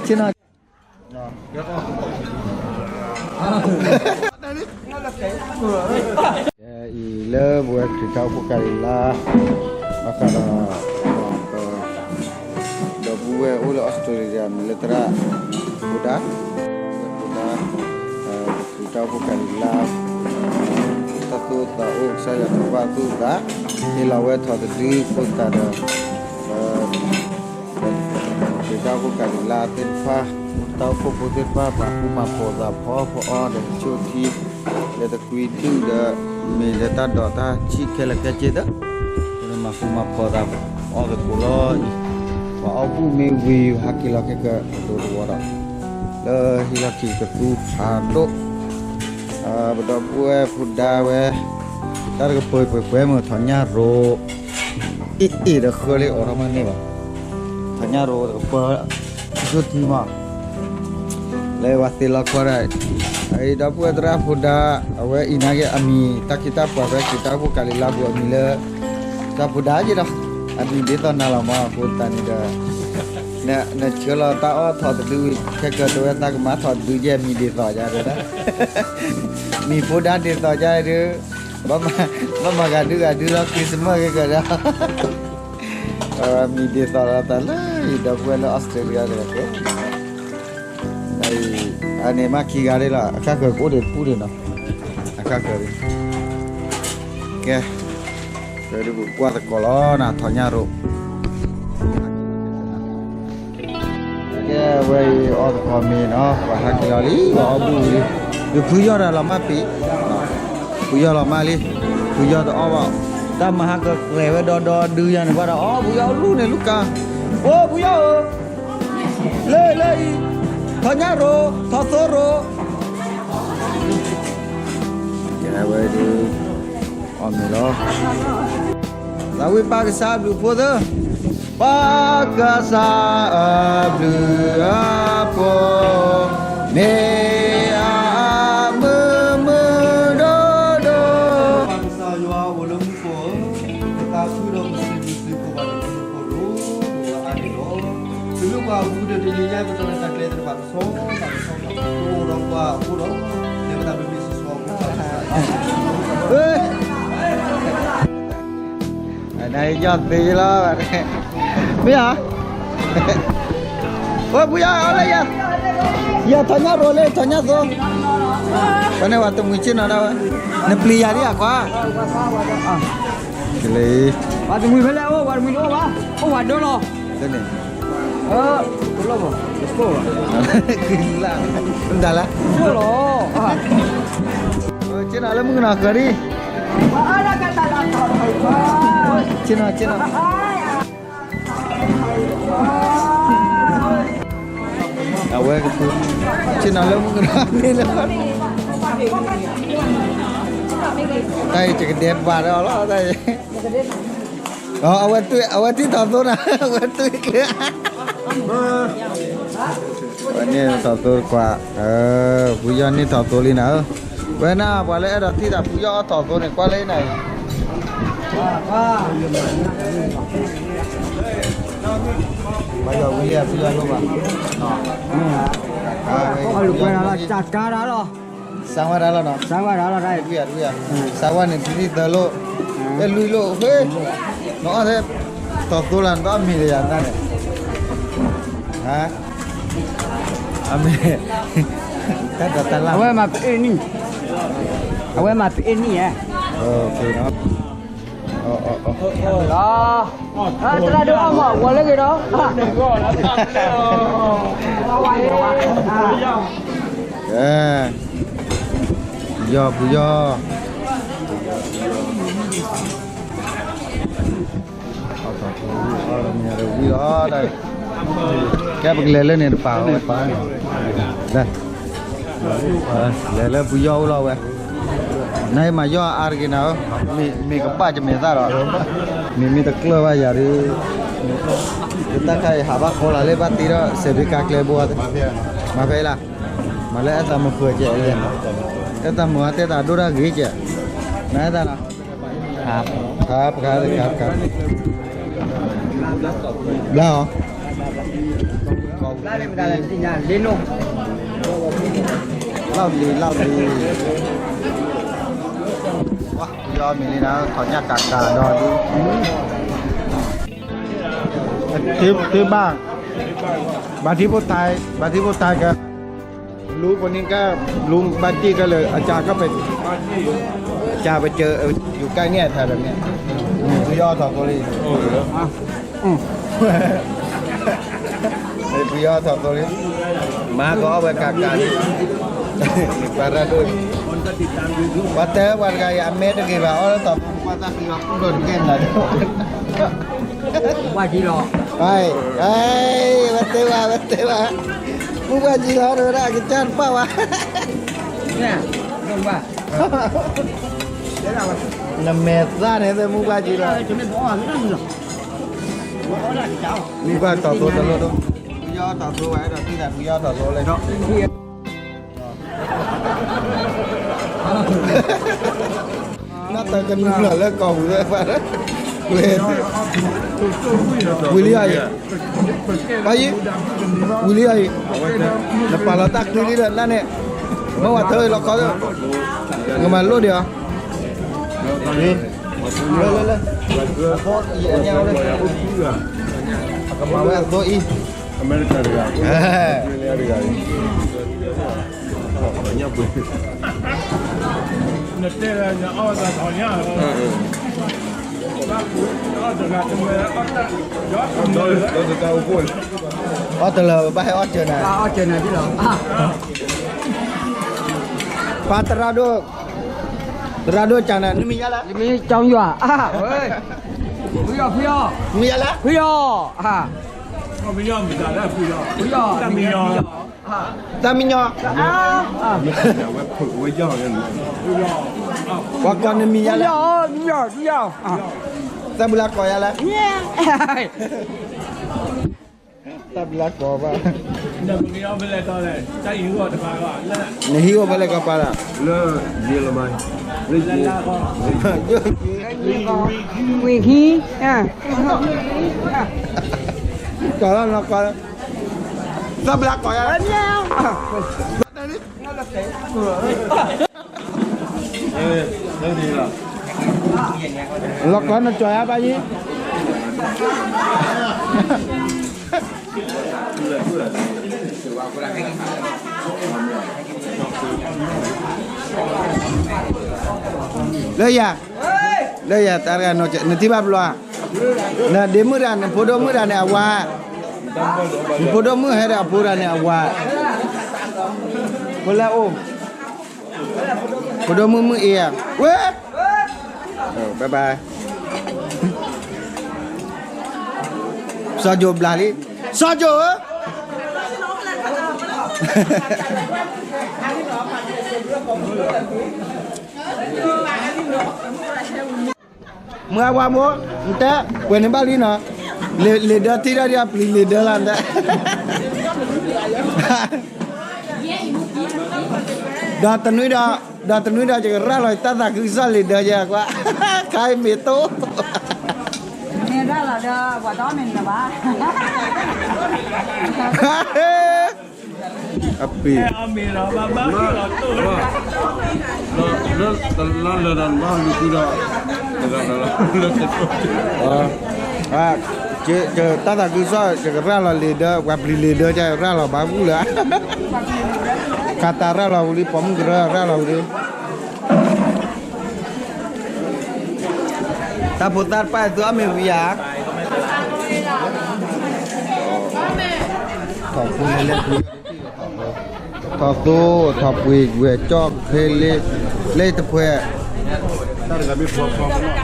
ဆ့ၣ်နီၤ အံၤလၢပဝဲခရံာ်ဖိကၤလံၤလါ ဘၣ်ဃးဒီး ဒီပုၢ်ဝဲၢ်အိၣ်လၢအီစထြ့လယါ မံၤလၢသရၣ်ဖိဒါ ဖိဒါ ခရံာ်ဖိကၤလံၤလါ တၢ်သူၣ်အိၣ်သးအိၣ် ကစၢ်ယွၤကဘၣ်သူၣ်သး ဟ့ၣ်လီၤဝဲထီၣ်တဒုဖိသၣ်ဒီး ခရံာ်ဖိကၤလံၤလါသ့ၣ်တဖၣ် တၢ်အိၣ်ဖှိၣ်ဖိသ့ၣ်တဖၣ် ပာ်ဃူမၤဖိးသးဖီဖီအီဒီး ကဆိၣ်ထံ လၢတကွံဒုၣ်ဒီး မ့ၢ်လၢတၢ်ဒိးတၢ်ဆံၣ်ခဲလၢာ်ခဲဆ့သၢ မၤဃူမၤဖိးသးအီသကိးလီၤအံၤ ပှၤအီၣ်ဘူၣ်မ့ၢ်ဝံၤ ဟးက့ၤလီၤခဲကဒိတဝီဒီး လၢဟံၣ်လီၢ်ခံကသူဖးဒိၣ် ပဒီပုၢ်ဝဲၢ်ဖိဒါဝဲ တၢ်တကပၤပှဲၤပှဲၤမုၢ်ထီၣ်ညၣ်ရိၤ အ့ၣ်အ့ၣ်ဒီးဃၢလၢအိးထီၣ်မးန့ၢ်ဘၣ် ထီၣ်ညၣ်ရိၤတကပၤ ကဆိၣ်ထံမး လၢဝဲသ့လီၤခွါဒၣ် အအံၤဒီပုၢ်ဝဲၢ်သရၣ်ဖိဒါ အဝဲအံၤနာ်က့အမံၤ တၢ်ခ့တၢ်ပှၤဖဲခရံာ်ဖိကၤလံၤလါပူၤအမံၤလၢ သရၣ်ဖိဒါယ့ဒီး အမံၤဒ်သိးနၤလီၤမး အဃိသတးန့ၣ်ဒီး နဆှၢလီၤတၢ်အီၣ်ထီၣ်တဒုဝံၤ ခဲကၢၤတဝဲသးကမၤထီၣ်တဒုယဲၢ်မံၤဒ်သိးယါဒီး မံၤဖိဒါဒ်သိးယါဒီး ဘၣ်မၤဂၤဒုဂၤဒုလီၤ Christmas ခဲကၢၤဒီး မံၤဒ်သိးလီၤသးလၢယဒီပုၢ်ဝဲၢ်လၢ Australia တဂၤကဲ အန့ၣ်မ့ၢ်ခံဂၤဒ်လီၤ အခါခၢးကအိၣ်ဒံးတပူၤဒံးနီၤ အခါခၢးဒ် ကဲ ကဲဒ်ပကွၢ်သကိးလီၤနၤ ထီၣ်ညၣ်ရိၤ ကဲဝဲအံၤအီၣ်သကိးမ့ၤနီၤ ပှၤဟးက့ၤလီၤလံ ပှၤအီၣ်ဘူၣ်လံ ဒုးဖုယီၢ်ဒီးလီၤမၢ်ပံၤ ဖုယီၢ်လီၤမၢ်လံ ဖုယီၢ်တအီၣ်ဘၣ် တၢ်မၤဟးကကျဲၤဝဲဒီဒီဒုယါန့ၣ်ဘၣ်ဒီး အီၣ်ဖုယီၢ်လူၢ်န့ၣ်လူၢ်ကါ အိၣ်ဖုယီၢ်ဧၢ လၢလၢအံၤ ထီၣ်ညၣ်ရိၤ ထီၣ်သိရိၤ ကဲဝဲဒုး အီၣ်မ့ၤလီၤ သးဝံၣ်ပၢ်ကစၢ်အဘျုးအဖှိၣ်သၢ ပၢ်ကစၢ်အဘျုးအဖှိၣ် မ့ၢ်အမုာ်မုာ်ဒိၣ်ဒိၣ် ပၢ်ကစၢ်ယွၤအိၣ်လၢမူခိၣ်ဧၢ, ပသးခုဒီးပစံးဘျုးစံးဖှိၣ်ဘၣ်နၤလၢမူခိၣ်ဒိၣ်ဒိၣ်အါန့ၣ်လီၤ. ပမ့ၢ်ပှၤအပူၤဒီးတနံၤညါပတၢ်ရဲၣ်တၢ်ကျဲၤသ့ၣ်တဖၣ်တဆီဘၣ်တဆီဘၣ် ပအိၣ်ဒီးပှၤအဃိဒီး လဲၤပသးမ့ၢ်မ့ၢ်စီစီအဃိ နယီၢ်သ့လီၤ, မ့ၢ်ဧါ, ဝဲပူၤယီၢ်အီၣ်လၢယၤ, ယီၢ်ထီၣ်ညၣ်ရိၤလၢထီၣ်ညၣ်သိ, ပှၤန့ၣ်ပှၤတမှံၤဆ့ၣ်နီၤဒၣ်ဝဲ, နပျံၤယၤဒ်အခွါ, ကလဲၤ, ပှၤတမှံၤဖဲလဲၣ်အိၣ် ပှၤတမှံၤတအိၣ်ဘၣ်, အိၣ်ဝဲဒၢလီၤ, တန့ၣ်, ဒၣ်လၢ, ဆ့ၣ်နီၤလၢမုၢ်ကနီၤဃၢၤဒံး, ဆ့ၣ်နီၤ, ဆ့ၣ်နီၤ, အဝဲကပူၤ, ဆ့ၣ်နီၤလၢမုၢ်ကနီၤန့ၣ်လီၤ, တၢ်အံၤယကဒဲးဘၣ်ဒီးလီၤ, တၢ်အံၤ, အဝဲ, အဝဲထံၣ်ထီၣ်သိနၤ, အဝဲထံၣ်ကျဲ, ဝဲန့ၣ်ထီၣ်သိတကွၢ်, ဖုယီၢ်န့ၣ်ထီၣ်သိလံနၤဧၢ, ဝဲနၤ ပှၤလၢအဲၣ်ဒိးထံၣ်သးဖုယီၢ်အီၣ်ထီၣ်သိန့ၣ် ကွၢ်လၢနၤအံၤ ပှၤယွၤဝံၤလံ ဖုယီၢ်လိၣ်ဘၣ်, အီၣ်လူၤကွဲးလီၤ စၢ်ကါဒၣ်လီၤ, စၢ်ဝဲဒၣ်လီၤနီၤ, စၢ်ဝဲဒၣ်လီၤ, တဝံၤယၤတဝံၤယၤ, စၢ်ဝဲန့ၣ် တသံၣ်သၢလိၣ်, အဲၣ်လွံၢ်လိၣ်, နအီၣ်ထဲ, ထီၣ်သိလၢနဘၣ်မံၤလၢယၤနၤန့ၣ်, ဟါ အမ့ၢ်, တၢ်ဒိးတၢ်လၢ်, အဝဲမၤပအ့ၣ်နံၣ်, အဝဲမၤပအ့ၣ်နံၣ်ဧါ, လီၤ, သရၣ်ဒိၣ်အီၣ်မး ဝီၤလၢဂ့ၤဒီး, ယီၢ်ပူၤယီၢ် ဝံၤလီၤ, ကဲပကလဲၤလၢန့ၣ်တပၤဝဲ, လဲၤလၢပူၤယီၢ်အိၣ်လီၤဝဲ, နမၤယီၢ်အါတဂ့ၤနၤဧၢ, မ့ၢ်ကဘၣ်ကမဲာ်သၣ်ဒီး, မ့မ့ၢ်တကျၢၢ်ဘၣ်ယၤဒီး, တၢ်ခါအံၤဟးဘၣ်ဃီလီၤလၢဘၣ်တ့ထီၣ်စဲးဘ့ကါကျဲဘိ, မၤဖဲအံၤလၢ, မၤလၢအဲၣ်သးမုာ်ဃုာ်ကဲ, အဲၣ်သးမုာ်အတဲသးဒိၣ်တၢ်ဂ့ၤကဲ, နအဲၣ်သးလီၤ, ခါပခါ, ဘျါအီၤ, ဘျါ လီၤလံ လီၤလံ, ဝါ ယီမ့ၢ်လံနၤ ထီၣ်ညၣ်ကးကးဒီးဒုး, သုဘၣ်, ဘၣ်ထံဖိတၢ်, ဘၣ်ထံဖိတၢ်က လူပနံက လူဘၣ်တံၢ်ကလၢာ် အကၢ်ကီၢ်ပဲာ်, ကၢ်ပစၢၤ ယူၤကၣ်န့ၣ်အထါဒီးန့ၣ်, ပယီၤထီၣ်သိလံ, ပယီၤထီၣ်သိလံ, မၤကအီၣ်ဝဲကးကးန့ၣ်, ပှၤရၢ်ဒိၣ်, ပှၤတဲပှၤတဂၤအံၤ အမဲတဂ့ၤဘၣ် အီၣ်လၢထီၣ်သိ ပှၤသးပယီၤကူၣ်ဒီးတကဲနၤ, ဝါကံလီၤ, ဝဲတဲဝဲ ဝဲတဲဝဲ, မူပှၢ်ကံလီၤ တဝဲဒၣ်အကစၢ်တပာ်ဝဲ, နမဲာ်သၣ်န့ၣ် မူပှၢ်ကံလီၤ, မူပှၢ်ထီၣ်သိတလိၣ်ဒိၣ်, ပယီၤထီၣ်သိဝဲဒီး ထံၣ်သးပယီၤထီၣ်သိလၢ နတၢ်ကနုာ်လီၤလၢကီၢ်ပူၤလၢ ဝံၤလံအီၤအံၤ, ပၢ်ယံၤ, ဝံၤလံအီၤအံၤ, နပာ်လီၤတၢ်ချံလံဒီး နန့ၣ်, မ့ၢ်ဝဲထၢလီၤခီ, နမၤလိၣ်ဒံးအီၤ, လၢ လၢ လၢ အကမၤဝဲအသိအံၤ, အမဲရကၤတဂၤ, နတဲလၢနအီၣ်တၢ်ထီၣ်ညါ, အီၣ်တလၢာ်ဘၣ်ဟဲအီၣ်စၢၤနၤ, အီၣ်စၢၤနၤလီၤ, ပၢ်သရၣ်ဒိၣ်, သရၣ်ဒိၣ်ကနၤ, နမံၤယါလဲၣ်, မံၤကၠီယွၤ, ဖုယီၤ, ဖုယီၤ, မံၤယါလဲၣ်, ဖုယီၤ, တၢ်မံၤညီ, ပှၤကိးနမံၤယါလဲၣ်, သၣ်ဘုလါကိးယါလဲၣ်, သၣ်ဘုလါကိးဘၣ်, နဟံၣ်အိၣ်ဖဲလဲၣ်ကီးပၢ်လၢ, လၢယ့လမၤ, လၢယ့, ဝံၤခံ, ကိးလီၤနီၢ်ကီး, သၣ်ဘုလါကိးယါလဲၣ်, လီၤကီးနကၠီၤယါ ပၢ်ယံၤ, လၢယၤ, လၢယၤတၢ်တဂၤ နထံၣ်ဘၣ်ဘျီဧါ, နဒ့မုၣ်တဂၤ နဖိဒိၣ်မုၣ်တဂၤန့ၣ်အဝၤ, နဖိဒိၣ်မုၣ်ဟဲဒီးအဖိတဂၤန့ၣ်အဝၤ, ဖိလၢအအိၣ်, ဖိဒိၣ်မုၣ်မုၣ်အ့ဧါ, ဝဲ, bye bye, စီၤကၠိၤဘျးလံ, စီၤကၠိၤဧၢ မုၢ်အဝါမိၢ်, နတဲ, ပှဲၤန့ၣ်ဘၣ်လံနီၤ, လံာ်ဒၢထံၣ်ဒၣ်ဒ်အပျံၤလံာ်ဒၢလီၤနတဲ, ဒီးတနွံဒီး, ဒီးတနွံဒီး ယကရၤလီၤတၢ်သးခုကစီၣ်လံာ်ဒၢယဲကွၢ်, ခါအံၤမ့ၢ်တိၢ်, မ့ၢ်ရၤလီၤဒီး ပှၤတအီၣ်မ့ၢ်နဘၣ် အပ့ၤ, လၢတလါလၢာ်ဒီးနဘၣ်လူၤဃုဒီး, တဂၤဒီးလၢတတိၢ်, တၢ်သးခုကစီၣ် ယကရၤလီၤလံာ်ဒၢ, ပှၤပျံၤလံာ်ဒၢ ကရၤလီၤဘၣ်ပူၤလၢ, ခါတၢ်ရၤလီၤဝံၤလံ ပိာ်မုၣ်ကရၢရၤလီၤဝံၤလံ တၢ်ဖိသၣ်တဖၣ်သုအီၣ်မ့ၤဝံၤဧါ, ထီၣ်ဖိ, ထီၣ်ဖိ, ထီၣ်ဖိ, ထီၣ်ဖိ, ထီၣ်ဖိ, ထီၣ်ဖိ, လၢတဖှဲး, တၢ်တဂၤမ့ၢ်ဖှီဖှီ